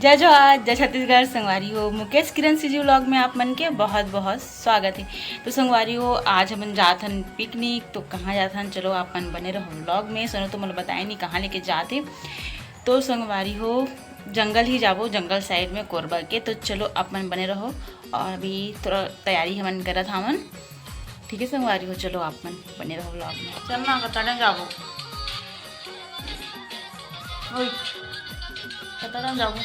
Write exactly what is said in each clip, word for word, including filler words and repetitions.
जय जोहार, जय छत्तीसगढ़। संगवारी हो, मुकेश किरण सीजी व्लॉग में आप मन के बहुत बहुत स्वागत है। तो संगवारी हो, आज हमन जात हन पिकनिक। तो कहाँ जात हन, चलो आप मन बने रहो व्लॉग में। सोनू तो मोला बताए नहीं कहाँ लेके जात है। तो संगवारी हो, जंगल ही जाबो, जंगल साइड में कोरबा के। तो चलो आप मन बने रहो। और अभी थोड़ा तैयारी हमन करत हावन। ठीक है संगवारी हो, चलो आप मन बने रहो व्लॉग में। चल ना, कतने जाबो? ओए, कतने जाबो?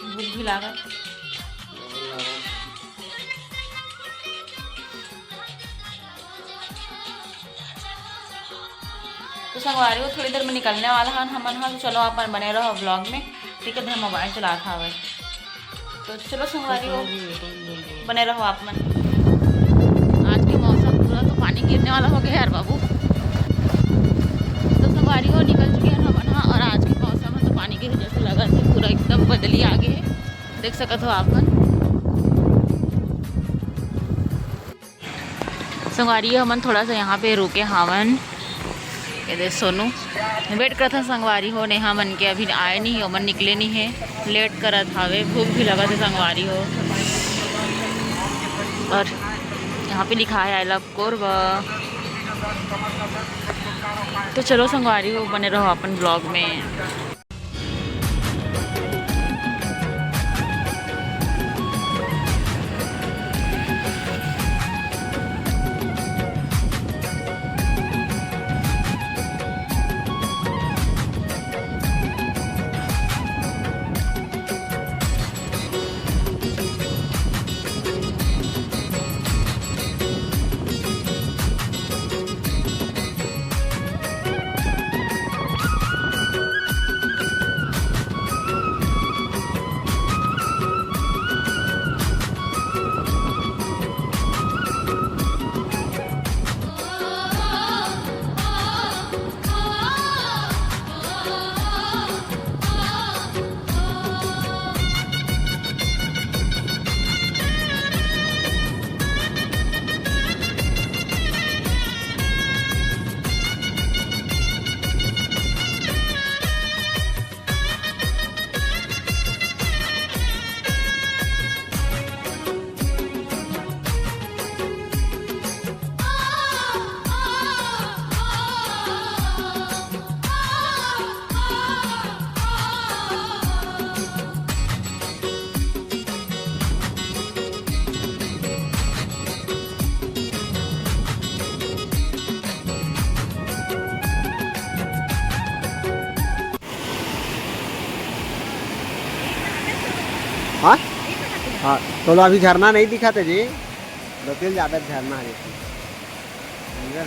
भूख भी लागत। तो संगवारी हो, थोड़ी देर में निकलने वाला हन हमन ह। तो चलो आप मन बने रहो व्लॉग में। ठीक है, धर मोबाइल चलात हावे। तो चलो संगवारी हो, बने रहो आप मन। आज के मौसम पूरा तो पानी गिरने वाला हो गया यार बाबू। तो संगवारी हो, निकल चुके हैं हमन ह। और आज के मौसम में तो पानी गिरे जैसे लगा थे, पूरा एकदम बदली आ गए है, देख सकत हो आप मन। संगवारी हो, हमन थोड़ा सा यहाँ पे रुके हावन। ये दे सोनू, वेट करत हन संगवारी हो, नेहा मन के अभी आए नहीं है, ओमन निकले नहीं है, लेट करत हावे, भूख भी लगत है संगवारी हो। और यहाँ पे लिखा है आई लव कोरबा। तो चलो संगवारी हो, बने रहो अपन ब्लॉग में। हाँ? हाँ, तो अभी झरना नहीं दिखा थे जी, दो तीन ज़्यादा झरना है देखिए। समझे?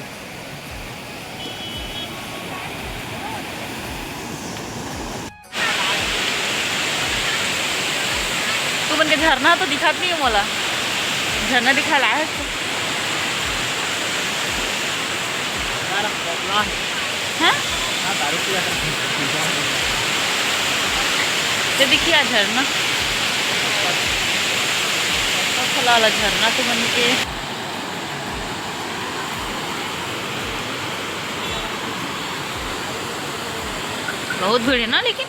तुमन के झरना तो दिखत नहीं है मोला, झरना दिखा ला है। हाँ? ये देखिए आ झरना, फलाला झरना तो मन के। बहुत भीड़ है ना, लेकिन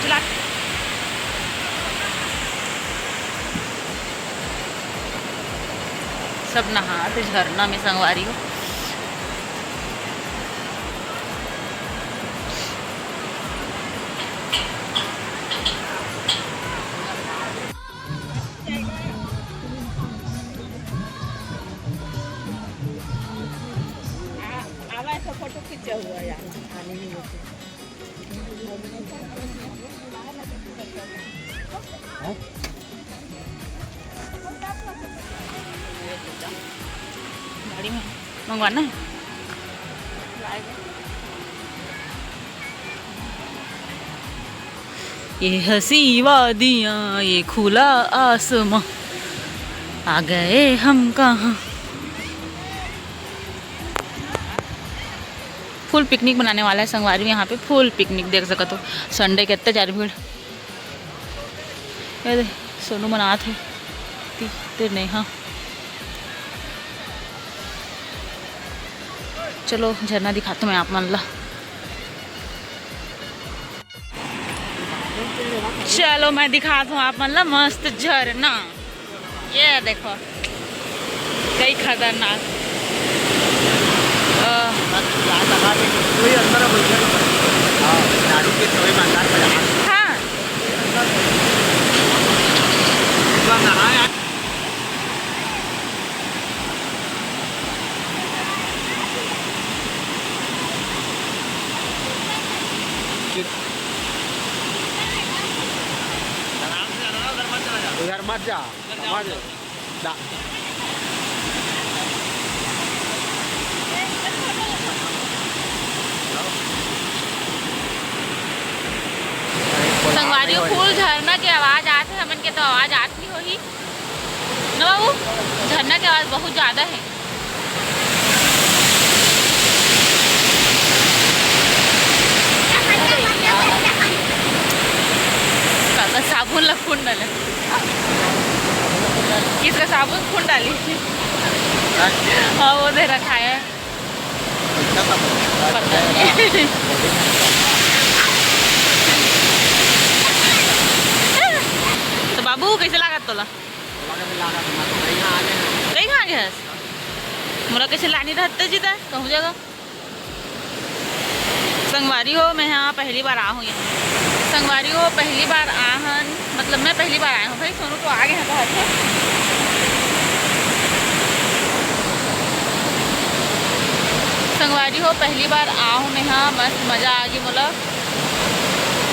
चला। सब नहात हे झरना में, संगवारी हो। आवा ऐसा फोटो खींचा हुआ यार, आने नहीं होते। गाड़ी में मंगवाना है। ये हसी वादियाँ, ये खुला आसमां, आ गए हम कहाँ। फुल पिकनिक बनाने वाला है संगवारी में। यहाँ पे फुल पिकनिक देख सकत हो, संडे के इतने चार भीड़। ये दे, सोनू मनात हे। ती-, तेरे नहीं, हाँ। चलो झरना दिखाथों मैं आप मन ला। चलो मैं दिखाथों आप मन ला मस्त झरना। ये देखो, कई खतरनाक। अ, हाँ। उधर मत जा, समझ। दा- संगवारी हो, फुल झरना के आवाज आत हे, हमन के तो आवाज आत नहीं होही ना बाबू, झरना के आवाज बहुत ज्यादा हे। काका साबुन ला खून डाले, किसका साबुन खून डाली? हाँ, वो दे रखा है। पता नहीं। तो बाबू, कैसे लागत तोला? कहीं कहाँ गए हस? मोला कैसे लानी रहते जी ता कहूँ जगह। संगवारी हो, मैं यहाँ पहली बार आ हूँ यहाँ। संगवारी हो, पहली बार आ हन, मतलब मैं पहली बार आया हूँ भाई, सोनू तो आ गए हैं कहत हे। संगवारी हो, पहली बार आ हूँ मैं यहाँ, मस्त मजा आ गई मोला।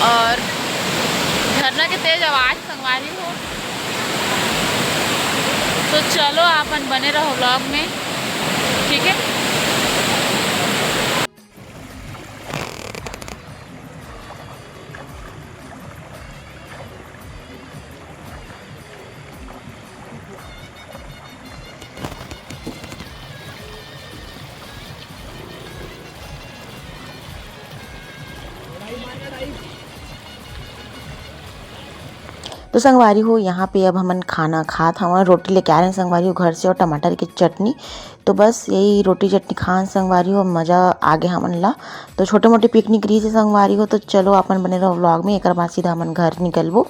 और झरना के तेज आवाज संगवारी हो। तो चलो, आप मन बने रहो vlog में, ठीक है। तो संगवारी हो, यहाँ पे अब हमन खाना खात हवन। रोटी लेके आ रहे हैं संगवारी हो घर से, और टमाटर की चटनी। तो बस यही रोटी चटनी खान संगवारी हो, मजा आ गया हमन ला। तो छोटे मोटे पिकनिक रही से संगवारी हो। तो चलो, अपन बने रहो vlog में, एक बार सीधा हमन घर निकलबो।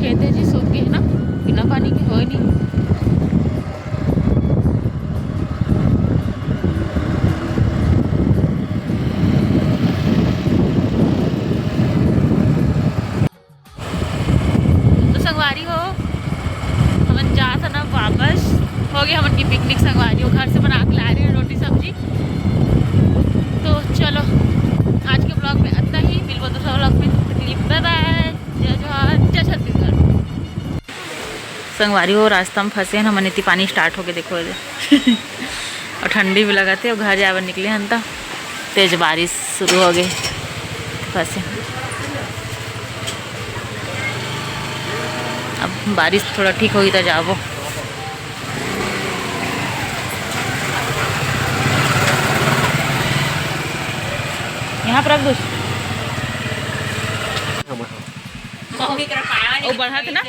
खेत है जी, सूख गए ना, बिना पानी के होए नहीं। तो संगवारी हो, हमन जात हन अब वापस। हो गए हमन की पिकनिक संगवारी हो, घर से बना के ला रहे हैं रोटी सब्जी। तो चलो, आज के vlog में इतना ही, मिलबो दूसरा vlog में। तकलीफ, bye bye, जय जोहार, जय छत्तीसगढ़। संगवारी हो, रास्ता में फंसे हन हमन, इतनी पानी start होके देखो एदे। और ठंडी भी लगत हे, और घर जाए बर निकले हन त तेज बारिश शुरू हो गए, फंसे। अब बारिश थोड़ा ठीक होगी त जाबो। यहाँ पर रख दो। वो बढ़त ना।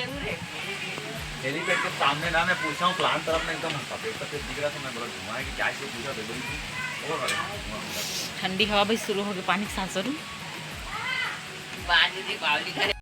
हेलीपैड के सामने ना, मैं पूछा हूँ, प्लांट तरफ में एकदम सफेद सफेद दिख रहा था। मैं बोला, "धुआं है कि क्या है?" इसको पूछा तो बोली थी, "और धुआं।" ठंडी हवा भाई शुरू हो गई, पानी के साथ शुरू।